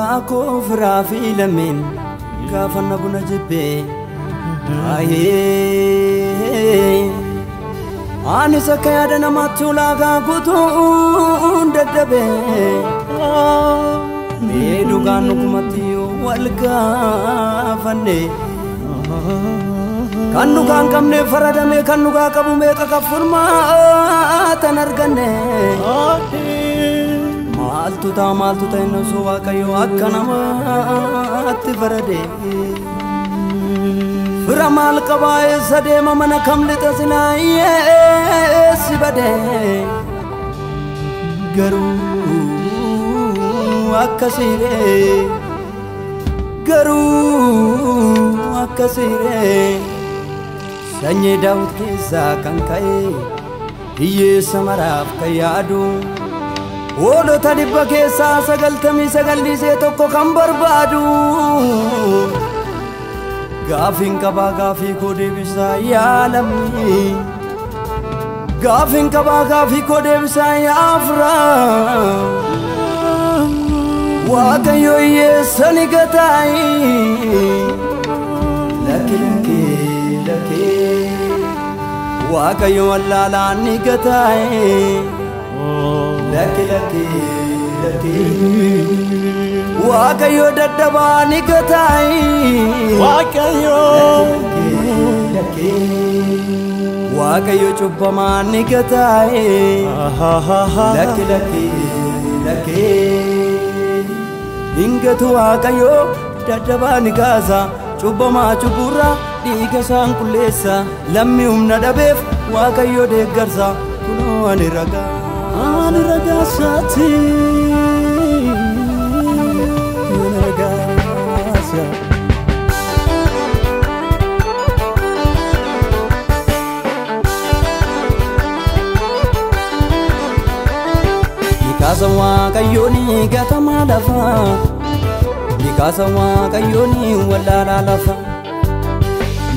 Akaakuu firaa fi lameen gaafa na buna jibbee anis akka yaada namaatti ulaagaa guutuun dadhabee mee dhugaan dhugumatti yoo wal gaafanne kan dhugaan qabne faradame kan dhugaa qabu meeqa kan furmaatan arganne maaltu ta'a maaltu ta'a inni osoo Waaqayyo akka namaatti farade fira maal qabaa eessa deema mana kam lixa sinaa eessi bade garuu akkasiiree garuu akkasiiree sanyii Daawit keessaa kan ka'e hiyyeessa maraaf kan yaadu hoolota 100 keessaa 99 dhiisee tokko kan barbaadu gaafiin qabaa gaafii koo deebisaa yaa lammii gaafiin qabaa gaafii koo deebisaa yaa firaa Waaqayyo hiyyeessa ni gataayi lakki lakki lakki Waaqayyo wallaalaa ni gataayi lakki lakki lakki Waaqayyo dadhabaa ni gataayi Waaqayyo lakki Waaqayyo cubbamaa ni gataayi lakki lakki lakki Hingatu Waaqayyo dadhabaa ni kaasa cubbamaa cubburraa dhiiga isaan qulleessa lammii humna dhabeef Waaqayyo deeggarsa kunoo ani ragaa ani ragaa isaati ani ragaa isaati. Nikaasa Waaqayyoon gatamaa lafa Nikaasa Waaqayyoon wallaalaa lafa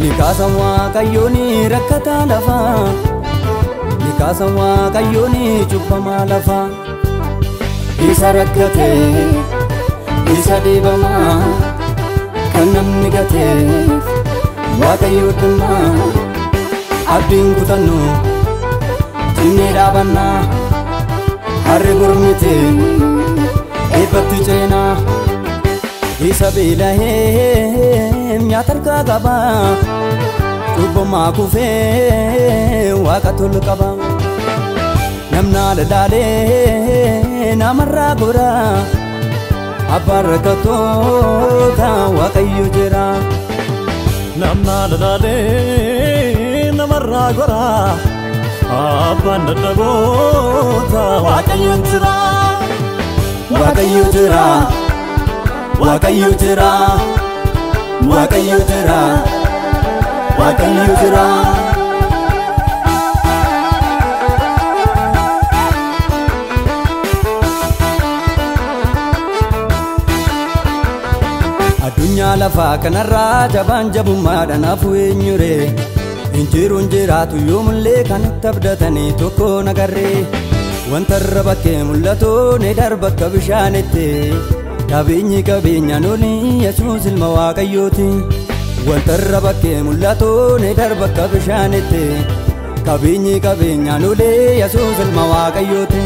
Nikaasa Waaqayyoon rakkataa lafa Nikaasa Waaqayyoon cubbamaa lafa Isa rakkatee isa dhiibamaa kan namni gateef Waaqayyo dhimmaa abdiin kutannu cimnee dhaabannaa harri gurmite eebbatti ceenaa isa beela'ee nyaata harkaa qaba cubbamaa kufee waaqa tolu qaba namna laalee namarraa gora abbaan rakkattoota Waaqayyo jira Namna laalee namarraa gora abbaan dadhaboota Waaqayyo jira Waaqayyo jira Waaqayyo jira Waaqayyo jira Waaqayyo jira. Addunyaa lafaa kanarraa jabaan jabummaadhaan hafu eenyure injiruun jiraatu yoomullee kan itti abdatanii tokko nagarree wanta irra bakkee mul'atu ni darba akka bishaanitti qabeenyi qabeenyaan olii Yesuus ilma Waaqayyooti wanta irra bakkee mul'atu ni darba akka bishaanitti qabeenyi qabeenyaan olii Yesuus ilma Waaqayyooti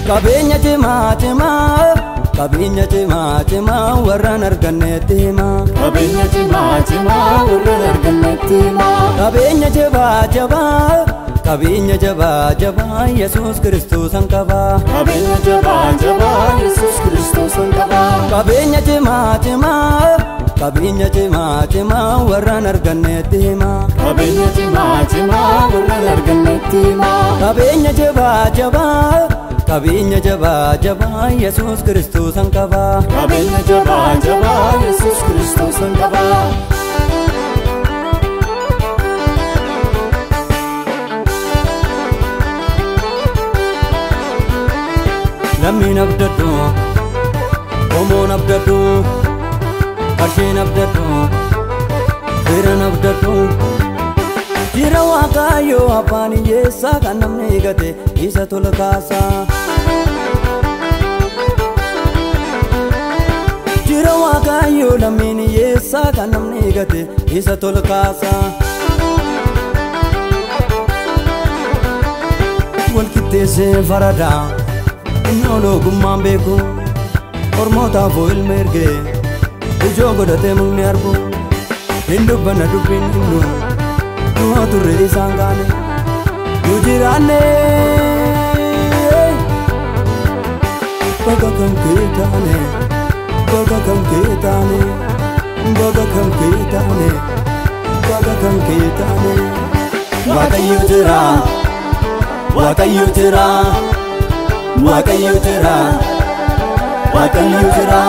qabeenya cimaa cimaa qabeenya cimaa cimaa warraan argannetti himaa Qabeenya cimaa cimaa warraan argannetti himaa qabeenya jabaa jabaa qabeenya jabaa jabaa Yesuus Kiristoosan qabaa Qabeenya jabaa jabaa Yesuus Kiristoosan qabaa qabeenya cimaa cimaa qabeenya cimaa cimaa warraan argannetti himaa Qabeenya cimaa cimaa warraan argannetti himaa qabeenya jabaa jabaa qabeenya jabaa jabaa Yesuus Kiristoosan qabaa Qabeenya jabaa jabaa Yesuus Kiristoosan qabaa. Lammiin abdadhu qomoon abdadhu qarshiin abdadhu firan abdadhu jira Waaqayyo abbaan hiyyeessaa kan namni gate isa tola kaasaa. Jira Waaqayyo lammiin hiyyeessaa kan namni gate isa tol kaasa. Walqixxeessee faradaa inni ogummaan beeku ormootaaf ilma ergee ijoo godhatee mukni argu hin dubbanna dubbiin himnu nu turre isaan kaane nu jiraanne baga kan kee taane baga kan kee taane baga kan kee taane baga kan kee taane. Waaqayyo jira, Waaqayyo jira, Waaqayyo jira, Waaqayyo jira.